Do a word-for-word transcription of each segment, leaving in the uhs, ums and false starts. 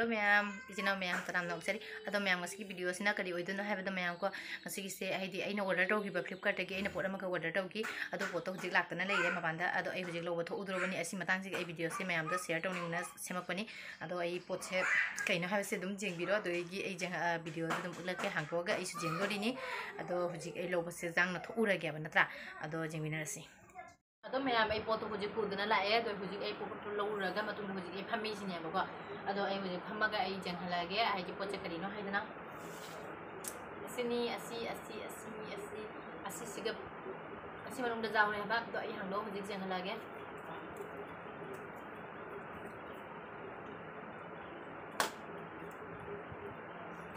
ꯃꯌꯥꯝ, ꯏꯆꯤꯟ ꯏꯅꯥꯎ ꯃꯌꯥꯝ, ꯇꯔꯥꯝꯅ ꯑꯣꯛꯆꯔꯤ꯫ ꯑꯗꯣ ꯃꯌꯥꯝ, ꯉꯁꯤꯒꯤ ꯚꯤꯗꯤꯑꯣꯁꯤꯅ ꯀꯔꯤ ꯑꯣꯏꯗꯣꯏꯅꯣ ꯍꯥꯏꯕꯗ, ꯃꯌꯥꯝ ꯀꯣ, ꯉꯁꯤꯒꯤꯁꯦ ꯍꯥꯏꯗꯤ ꯑꯩꯅ ꯑꯣꯔꯗꯔ ꯇꯧꯈꯤꯕ, ꯐ꯭ꯂꯤꯞꯀꯥꯔꯠꯇꯒꯤ ꯑꯩꯅ ꯄꯣꯠ ꯑꯃꯈꯛ ꯑꯣꯔꯗꯔ ꯇꯧꯈꯤ꯫ ꯑꯗꯣ ꯄꯣꯠꯇꯣ ꯍꯧꯖꯤꯛ ꯂꯥꯛꯇꯅ ꯂꯩꯔꯦ ꯃꯄꯥꯟꯗ꯫ ꯑꯗꯣ ꯑꯩ ꯍꯧꯖꯤꯛ ꯂꯧꯕ ꯊꯣꯛꯎꯗ꯭ꯔꯕꯅꯤ꯫ ꯑꯁꯤ ꯃꯇꯥꯡꯁꯤꯒꯤ ꯑꯩ ꯚꯤꯗꯤꯑꯣꯁꯦ ꯃꯌꯥꯝꯗ ꯁꯤꯌꯔ ꯇꯧꯅꯤꯡꯗꯅ ꯁꯦꯝꯃꯛꯄꯅꯤ꯫ ꯑꯗꯣ ꯑꯩ ꯄꯣꯠꯁꯦ ꯀꯩꯅꯣ ꯍꯥꯏꯕꯁꯦ ꯑꯗꯨꯝ ꯌꯦꯡꯕꯤꯔꯣ꯫ ꯑꯗꯨꯗꯒꯤ ꯑꯩ ꯌꯦꯡ-, ꯑ, ꯚꯤꯗꯤꯑꯣꯗꯣ ꯑꯗꯨꯝ ꯎꯠꯂꯛꯀꯦ꯫ ꯍꯥꯡꯗꯣꯛꯑꯒ ꯑꯩꯁꯨ ꯌꯦꯡꯗꯣꯔꯤꯅꯤ꯫ ꯑꯗꯣ ꯍꯧꯖꯤꯛ ꯑꯩ ꯂꯧꯕꯁꯦ ꯌꯥꯡꯅ ꯊꯣꯛꯎꯔꯒꯦꯕ, ꯅꯠꯇ꯭ꯔꯥ? ꯑꯗꯣ ꯌꯦꯡꯃꯤꯟꯅꯔꯁꯤ꯫ ꯑꯗꯣ ꯃꯌꯥꯝ, ꯑꯩ ꯄꯣꯠꯇꯣ ꯍꯧꯖꯤꯛ ꯄꯨꯗꯨꯅ ꯂꯥꯛꯑꯦ꯫ ꯑꯗꯣ ꯍꯧꯖꯤꯛ ꯑꯩ ꯄꯣꯠꯇꯣ ꯂꯧꯔꯨꯔꯒ ꯃꯇꯨꯡꯗ ꯍꯧꯖꯤꯛ ꯑꯩ ꯐꯝꯃꯤꯁꯤꯅꯦꯕꯀꯣ꯫ ꯑꯗꯣ ꯑꯩ ꯍꯧꯖꯤꯛ ꯐꯝꯃꯒ ꯑꯩ ꯌꯦꯡꯍꯜꯂꯛꯑꯒꯦ, ꯍꯥꯏꯗꯤ ꯄꯣꯠꯁꯦ ꯀꯔꯤꯅꯣ ꯍꯥꯏꯗꯅ꯫ ꯑꯁꯤꯅꯤ, ꯑꯁꯤ, ꯑꯁꯤ, ꯑꯁꯤ, ꯑꯁꯤ, ꯑꯁꯤꯁꯤꯒ, ꯑꯁꯤ ꯃꯅꯨꯡꯗ ꯌꯥꯎꯔꯦ ꯍꯥꯏꯕ꯫ ꯑꯗꯣ ꯑꯩ ꯍꯥꯡꯗꯣꯛꯑ ꯍꯧꯖꯤꯛ ꯌꯦꯡꯍꯜꯂꯛꯑꯒꯦ꯫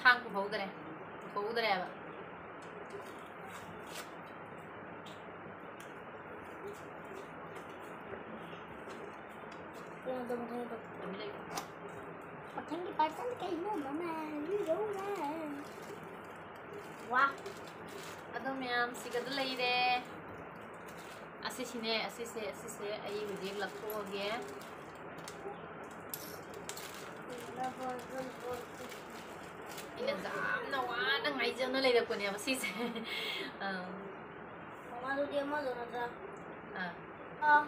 ꯊꯥꯡ ꯄꯨꯍꯧꯗꯔꯦ, ꯄꯨꯍꯧꯗꯔꯦꯕ꯫ ꯀꯩꯅꯣꯗꯣ ꯃꯊꯪꯒꯤꯗꯣ꯫ ꯃꯊꯪꯒꯤ ꯄꯥꯔꯠꯇꯅ ꯀꯩꯅꯣ ꯃꯃꯥ ꯂꯤꯔꯧꯔꯦ꯫ ꯋꯥ꯫ ꯑꯗꯣ ꯃꯌꯥꯝ, ꯁꯤꯒꯗ ꯂꯩꯔꯦ꯫ ꯑꯁꯤꯁꯤꯅꯦ, ꯑꯁꯤꯁꯦ, ꯑꯁꯤꯁꯦ ꯑꯩ ꯍꯧꯖꯤꯛ ꯂꯧꯊꯣꯛꯑꯒꯦ꯫ ꯑꯩꯅ ꯌꯥꯝꯅ ꯋꯥꯅ ꯉꯥꯏꯖꯅ ꯂꯩꯔꯛꯄꯅꯦꯕ ꯁꯤꯁꯦ꯫ ꯑꯥ꯫ ꯃꯃꯥꯗꯨꯗꯤ ꯑꯃꯗꯣ ꯅꯠꯇ꯭ꯔꯥ? ꯑꯥ꯫ ꯑꯥ꯫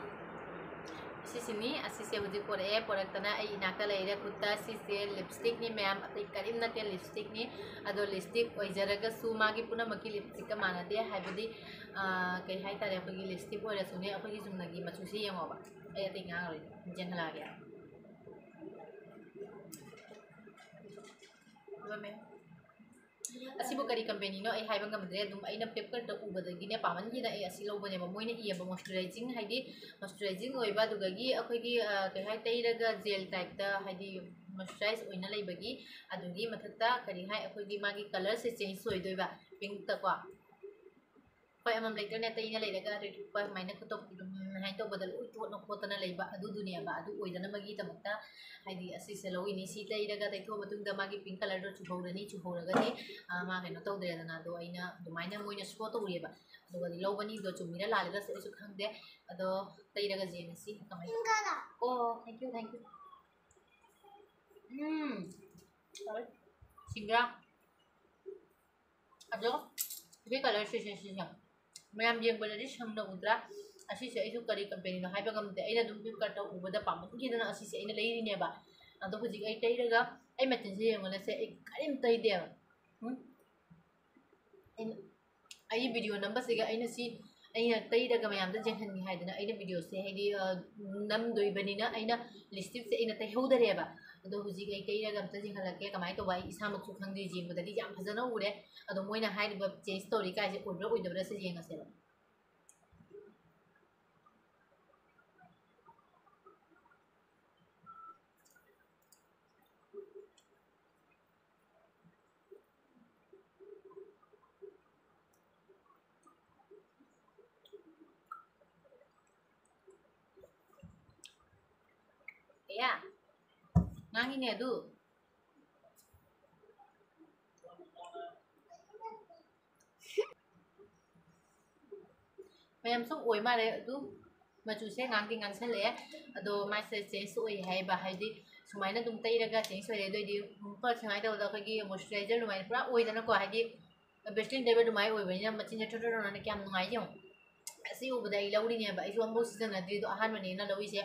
ꯁꯤꯁꯤꯅꯤ, ꯑꯁꯤꯁꯦ ꯍꯧꯖꯤꯛ ꯄꯣꯔꯛꯑꯦ, ꯄꯣꯔꯛꯇꯅ ꯑꯩ ꯏꯅꯥꯛꯇ ꯂꯩꯔꯦ꯫ ꯈꯨꯠꯇ ꯁꯤꯁꯦ ꯂꯤꯞꯁꯇꯤꯛꯅꯤ ꯃꯌꯥꯝ, ꯑꯇꯩ ꯀꯔꯤꯝ ꯅꯠꯇꯦ, ꯂꯤꯞꯁꯇꯤꯛꯅꯤ꯫ ꯑꯗꯣ ꯂꯤꯞꯁꯇꯤꯛ ꯑꯣꯏꯖꯔꯒꯁꯨ ꯃꯥꯒꯤ ꯄꯨꯝꯅꯃꯛꯀꯤ ꯂꯤꯞꯁꯇꯤꯛꯀ ꯃꯥꯟꯅꯗꯦ, ꯍꯥꯏꯕꯗꯤ, ꯑꯥ, ꯀꯩ ꯍꯥꯏꯇꯥꯔꯦ, ꯑꯩꯈꯣꯏꯒꯤ ꯂꯤꯞꯁꯇꯤꯛ ꯑꯣꯏꯔꯁꯨꯅꯦ, ꯑꯩꯈꯣꯏꯒꯤ ꯆꯨꯝꯅꯒꯤ ꯃꯆꯨꯁꯦ ꯌꯦꯡꯉꯣꯕ꯫ ꯑꯩ ꯑꯇꯩ ꯉꯥꯡꯉꯔꯣꯏ, ꯌꯦꯡꯍꯜꯂꯛꯑꯒꯦ꯫ ꯂꯣꯏꯃꯦ꯫ ꯑꯁꯤꯕꯨ ꯀꯔꯤ ꯀꯝꯄꯦꯅꯤꯅꯣ ꯑꯩ ꯍꯥꯏꯕ ꯉꯝꯗ꯭ꯔꯦ꯫ ꯑꯗꯨꯝ ꯑꯩꯅ ꯐ꯭ꯂꯤꯞꯀꯥꯔꯠꯇ ꯎꯕꯗꯒꯤꯅꯦ, ꯄꯥꯝꯃꯟꯈꯤꯗꯅ ꯑꯩ ꯑꯁꯤ ꯂꯧꯕꯅꯦꯕ꯫ ꯃꯣꯏꯅ ꯏꯌꯦꯕ moisturizing, ꯍꯥꯏꯗꯤ moisturizing ꯑꯣꯏꯕ, ꯑꯗꯨꯗꯒꯤ ꯑꯩꯈꯣꯏꯒꯤ, ꯑ, ꯀꯩ ꯍꯥꯏ, ꯇꯩꯔꯒ gel typeꯇ, ꯍꯥꯏꯗꯤ moisturize ꯑꯣꯏꯅ ꯂꯩꯕꯒꯤ, ꯑꯗꯨꯒꯤ ꯃꯊꯛꯇ ꯀꯔꯤ ꯍꯥꯏ, ꯑꯩꯈꯣꯏꯒꯤ ꯃꯥꯒꯤ colourꯁꯦ change ꯑꯣꯏꯗꯣꯏꯕ, pinkꯇꯀꯣ꯫ ꯍꯣꯏ, ꯑꯃꯃꯝ ꯂꯩꯇ꯭ꯔꯅꯦ, ꯇꯩꯅ ꯂꯩꯔꯒ ꯇꯩꯊꯣꯛꯄ ꯁꯨꯃꯥꯏꯅ ꯈꯨꯠꯇꯣꯛ ꯑꯗꯨꯝ ꯁꯨꯃꯥꯏꯅ ꯇꯧꯕꯗ ꯂꯣꯏ ꯇꯣꯠꯅ ꯈꯣꯠꯇꯅ ꯂꯩꯕ ꯑꯗꯨꯗꯨꯅꯦꯕ꯫ ꯑꯗꯨ ꯑꯣꯏꯗꯅꯕꯒꯤꯗꯃꯛꯇ ꯍꯥꯏꯗꯤ ꯑꯁꯤꯁꯦ ꯂꯧꯔꯤꯅꯤ꯫ ꯁꯤ ꯇꯩꯔꯒ ꯇꯩꯊꯣꯛꯑ ꯃꯇꯨꯡꯗ ꯃꯥꯒꯤ pink colourꯗꯣ ꯆꯨꯍꯧꯔꯅꯤ, ꯆꯨꯍꯧꯔꯒꯗꯤ, ꯑ, ꯃꯥ ꯀꯩꯅꯣ ꯇꯧꯗ꯭ꯔꯦꯗꯅ꯫ ꯑꯗꯣ ꯑꯩꯅ ꯑꯗꯨꯃꯥꯏꯅ ꯃꯣꯏꯅ show ꯇꯧꯔꯤꯑꯕ꯫ ꯑꯗꯨꯒꯗꯤ ꯂꯧꯕꯅꯤ꯫ ꯑꯗꯣ ꯆꯨꯝꯃꯤꯔ ꯂꯥꯜꯂꯤꯔꯁꯨ ꯑꯩꯁꯨ ꯈꯪꯗꯦ꯫ ꯑꯗꯣ ꯇꯩꯔꯒ ꯌꯦꯡꯉꯁꯤ ꯀꯃꯥꯏꯅ꯫ ꯑꯣ, thank you, thank you꯫ ꯎꯝ, ꯁꯤꯡꯒ꯭ꯔꯥ꯫ ꯑꯗꯣ ꯁꯤꯒꯤ ꯀꯂꯔꯁꯤꯁꯦ, ꯁꯤꯁꯦ ꯃꯌꯥꯝ ꯌꯦꯡꯕꯗꯗꯤ ꯁꯪꯅ ꯎꯗ꯭ꯔꯥ? ꯑꯁꯤꯁꯦ ꯑꯩꯁꯨ ꯀꯔꯤ ꯀꯝꯄꯦꯅꯤꯅꯣ ꯍꯥꯏꯕ ꯉꯝꯗꯦ꯫ ꯑꯩꯅ ꯑꯗꯨꯝ Flipkartꯇ ꯎꯕꯗ ꯄꯥꯝꯃꯟꯈꯤꯗꯅ ꯑꯁꯤꯁꯦ ꯑꯩꯅ ꯂꯩꯔꯤꯅꯦꯕ꯫ ꯑꯗꯣ ꯍꯧꯖꯤꯛ ꯑꯩ ꯇꯩꯔꯒ, ꯑꯩ ꯃꯆꯤꯟꯁꯦ ꯌꯦꯡꯉꯨꯅꯁꯦ, ꯑꯩ ꯀꯔꯤꯝ ꯇꯩꯗꯦꯕ꯫ ꯎꯝ? ꯑꯩꯅ, ꯑꯩ ꯚꯤꯗꯤꯑꯣ ꯅꯝꯕꯁꯤꯒ ꯑꯩꯅ ꯁꯤ, ꯑꯩꯅ ꯇꯩꯔꯒ ꯃꯌꯥꯝꯗ ꯌꯦꯡꯍꯟꯒꯦ ꯍꯥꯏꯗꯅ ꯑꯩꯅ ꯚꯤꯗꯤꯑꯣꯁꯦ ꯍꯥꯏꯗꯤ, ꯑ, ꯅꯝꯗꯣꯏꯕꯅꯤꯅ ꯑꯩꯅ ꯂꯤꯞꯁꯇꯤꯛꯁꯦ ꯑꯩꯅ ꯇꯩꯍꯧꯗꯔꯦꯕ꯫ ꯑꯗꯣ ꯍꯧꯖꯤꯛ ꯑꯩ ꯇꯩꯔꯒ ꯑꯝꯇ ꯌꯦꯡꯍꯜꯂꯛꯀꯦ ꯀꯃꯥꯏꯅ ꯇꯧꯕ, ꯑꯩ ꯏꯁꯥꯃꯛꯁꯨ ꯈꯪꯗꯦ, ꯌꯦꯡꯕꯗꯗꯤ ꯌꯥꯝ ꯐꯖꯅ ꯎꯔꯦ꯫ ꯑꯗꯣ ꯃꯣꯏꯅ ꯍꯥꯏꯔꯤꯕ ꯆꯦꯟꯖ ꯇꯧꯔꯤ ꯀꯥꯏꯁꯦ ꯑꯣꯏꯕ꯭ꯔꯥ ꯑꯣꯏꯗꯕ꯭ꯔꯥꯁꯦ ꯌꯦꯡꯉꯁꯦꯕ꯫ ꯑꯦ, ꯉꯥꯡꯉꯤꯅꯦ ꯑꯗꯨ꯫ ꯃꯌꯥꯝ ꯁꯨꯝ ꯑꯣꯏ ꯃꯥꯜꯂꯦ ꯑꯗꯨ꯫ ꯃꯆꯨꯁꯦ ꯉꯥꯡꯗꯤ ꯉꯥꯡꯁꯜꯂꯛꯑꯦ, ꯑꯗꯣ ꯃꯥꯏꯁꯦ ꯆꯦꯟꯖ ꯑꯣꯏ ꯍꯥꯏꯌꯦꯕ, ꯍꯥꯏꯗꯤ ꯁꯨꯃꯥꯏꯅ ꯑꯗꯨꯝ ꯇꯩꯔꯒ ꯆꯦꯟꯖ ꯑꯣꯏꯔꯦ꯫ ꯑꯗꯨꯑꯣꯏꯗꯤ ꯄꯤꯝꯄꯜꯁ ꯁꯨꯃꯥꯏꯅ ꯇꯧꯕꯗ ꯑꯩꯈꯣꯏꯒꯤ ꯃꯣꯏꯆꯔꯥꯏꯖꯔ ꯑꯗꯨꯃꯥꯏꯅ ꯄꯨꯔꯥ ꯑꯣꯏꯗꯅꯀꯣ, ꯍꯥꯏꯗꯤ ꯚꯦꯁꯂꯤꯟ ꯇꯩꯕ ꯑꯗꯨꯃꯥꯏꯅ ꯑꯣꯏꯕꯅꯤꯅ ꯃꯆꯤꯟꯁꯦ ꯊꯣꯠ ꯊꯣꯠ ꯊꯣꯠ ꯀꯌꯥꯝ ꯅꯨꯡꯉꯥꯏ ꯌꯦꯡꯉꯨ꯫ ꯑꯁꯤ ꯎꯕꯗ ꯑꯩ ꯂꯧꯔꯤꯅꯦꯕ, ꯑꯩꯁꯨ ꯑꯃꯐꯥꯎ ꯁꯤꯖꯤꯟꯅꯗ꯭ꯔꯤꯗꯣ, ꯑꯍꯥꯟꯕꯅꯦꯅ ꯂꯧꯔꯤꯁꯦ꯫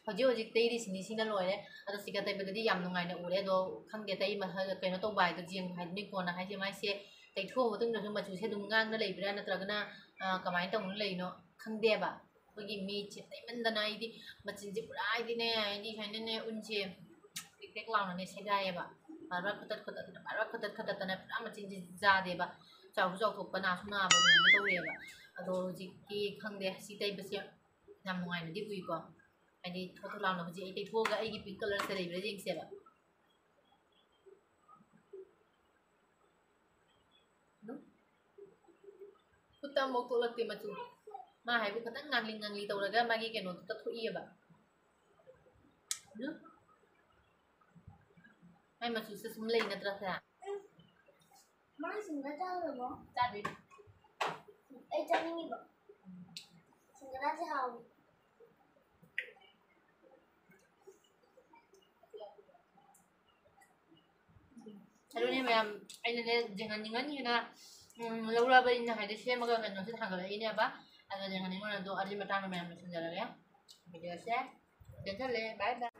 ꯍꯧꯖꯤꯛ ꯍꯧꯖꯤꯛ ꯇꯩꯔꯤꯁꯤꯅꯤ, ꯁꯤꯅ ꯂꯣꯏꯔꯦ꯫ ꯑꯗꯣ ꯁꯤꯒ ꯇꯩꯕꯗꯗꯤ ꯌꯥꯝ ꯅꯨꯡꯉꯥꯏꯅ ꯎꯔꯦ꯫ ꯑꯗꯣ ꯈꯪꯗꯦ, ꯇꯩ ꯃ-, ꯀꯩꯅꯣ ꯇꯧꯕ ꯍꯥꯏꯗꯣ, ꯌꯦꯡꯕ ꯍꯥꯏꯗꯨꯅꯤ꯫ ꯀꯣꯟꯅ ꯍꯥꯏꯁꯦ ꯃꯥꯏꯁꯦ ꯇꯩꯊꯣꯛꯑ ꯃꯇꯨꯡꯗꯁꯨ ꯃꯆꯨꯁꯦ ꯑꯗꯨꯝ ꯉꯥꯡꯅ ꯂꯩꯕ꯭ꯔꯥ ꯅꯠꯇ꯭ꯔꯒꯅ, ꯑ, ꯀꯃꯥꯏꯅ ꯇꯧꯅ ꯂꯩꯅꯣ ꯈꯪꯗꯦꯕ꯫ ꯑꯩꯈꯣꯏꯒꯤ ꯃꯤꯠꯁꯦ ꯇꯩꯃꯟꯗꯅ ꯑꯩꯗꯤ ꯃꯆꯤꯟꯁꯦ ꯄꯨꯔꯥ, ꯍꯥꯏꯗꯤꯅꯦ, ꯍꯥꯏꯗꯤ ꯁꯨꯃꯥꯏꯅꯅꯦ, ꯎꯟꯁꯦ ꯄꯦꯛ ꯄꯦꯛ ꯂꯥꯎꯅꯅꯦ ꯁꯦꯒꯥꯏꯌꯦꯕ꯫ ꯕꯥꯔ ꯕꯥꯔ ꯈꯨꯇꯠ ꯈꯨꯇꯠꯇꯅ, ꯕꯥꯔ ꯕꯥꯔ ꯈꯨꯇꯠ ꯈꯨꯇꯠꯇꯅ ꯄꯨꯔꯥ ꯃꯆꯤꯟꯁꯦ ꯌꯥꯗꯦꯕ꯫ ꯆꯥꯎꯁꯨ ꯆꯥꯎꯊꯣꯛꯄ, ꯅꯥꯁꯨ ꯅꯥꯕ ꯑꯗꯨꯃꯥꯏꯅ ꯇꯧꯔꯦꯕ꯫ ꯑꯗꯣ ꯍꯧꯖꯤꯛꯇꯤ ꯈꯪꯗꯦ, ꯁꯤ ꯇꯩꯕꯁꯦ ꯌꯥꯝ ꯅꯨꯡꯉꯥꯏꯅꯗꯤ ꯎꯏꯀꯣ꯫ ꯍꯥꯏꯗꯤ ꯊꯣꯠ ꯊꯣꯠ ꯂꯥꯎꯅ ꯍꯧꯖꯤꯛ ꯑꯩ ꯇꯩꯊꯣꯛꯑꯒ ꯑꯩꯒꯤ ꯄꯤꯡ ꯀꯂꯔꯁꯦ ꯂꯩꯕ꯭ꯔꯥ ꯌꯦꯡꯁꯦꯕ꯫ ꯑꯗꯨꯝ ꯈꯨꯠꯇ ꯑꯃꯨꯛ ꯊꯣꯛꯂꯛꯇꯦ ꯃꯆꯨ꯫ ꯃꯥ ꯍꯥꯏꯕꯨ ꯈꯤꯇꯪ ꯉꯥꯡꯂꯤ ꯉꯥꯡꯂꯤ ꯇꯧꯔꯒ ꯃꯥꯒꯤ ꯀꯩꯅꯣꯗꯨꯗ ꯊꯣꯛꯏꯑꯕ꯫ ꯑꯗꯨꯝ ꯃꯥꯏ ꯃꯆꯨꯁꯦ ꯁꯨꯝ ꯂꯩ ꯅꯠꯇ꯭ꯔꯥ ꯁꯦ? ꯃꯥ ꯁꯤꯡꯒꯔꯥ ꯆꯥꯔꯨꯔꯕꯣ? ꯆꯥꯗ꯭ꯔꯤ꯫ ꯑꯩ ꯆꯥꯅꯤꯡꯉꯤꯕ꯫ ꯁꯤꯡꯒꯔꯥꯁꯦ ꯍꯥꯎꯋꯤ꯫ ꯑꯗꯨꯅꯦ ꯃꯌꯥꯝ, ꯑꯩꯅꯅꯦ ꯖꯦꯡꯍꯟꯅꯤꯡꯍꯟꯒꯤꯅ ꯂꯧꯔꯕꯅꯤꯅ ꯍꯥꯏꯗꯤ ꯁꯦꯝꯃꯒ ꯀꯩꯅꯣꯁꯤꯗ ꯊꯥꯡꯒꯠꯂꯛꯏꯅꯦꯕ꯫ ꯑꯗꯣ ꯖꯦꯡꯍꯟꯅꯤꯡꯍꯟ ꯑꯗꯣ ꯑꯗꯨꯒꯤ ꯃꯇꯥꯡꯗ ꯃꯌꯥꯝ ꯂꯣꯏꯁꯤꯟꯖꯔꯒꯦ꯫ ꯚꯤꯗꯤꯑꯣꯁꯦ ꯇꯦꯟꯁꯜꯂꯦ꯫ ꯕꯥꯏ ꯕꯥꯏ꯫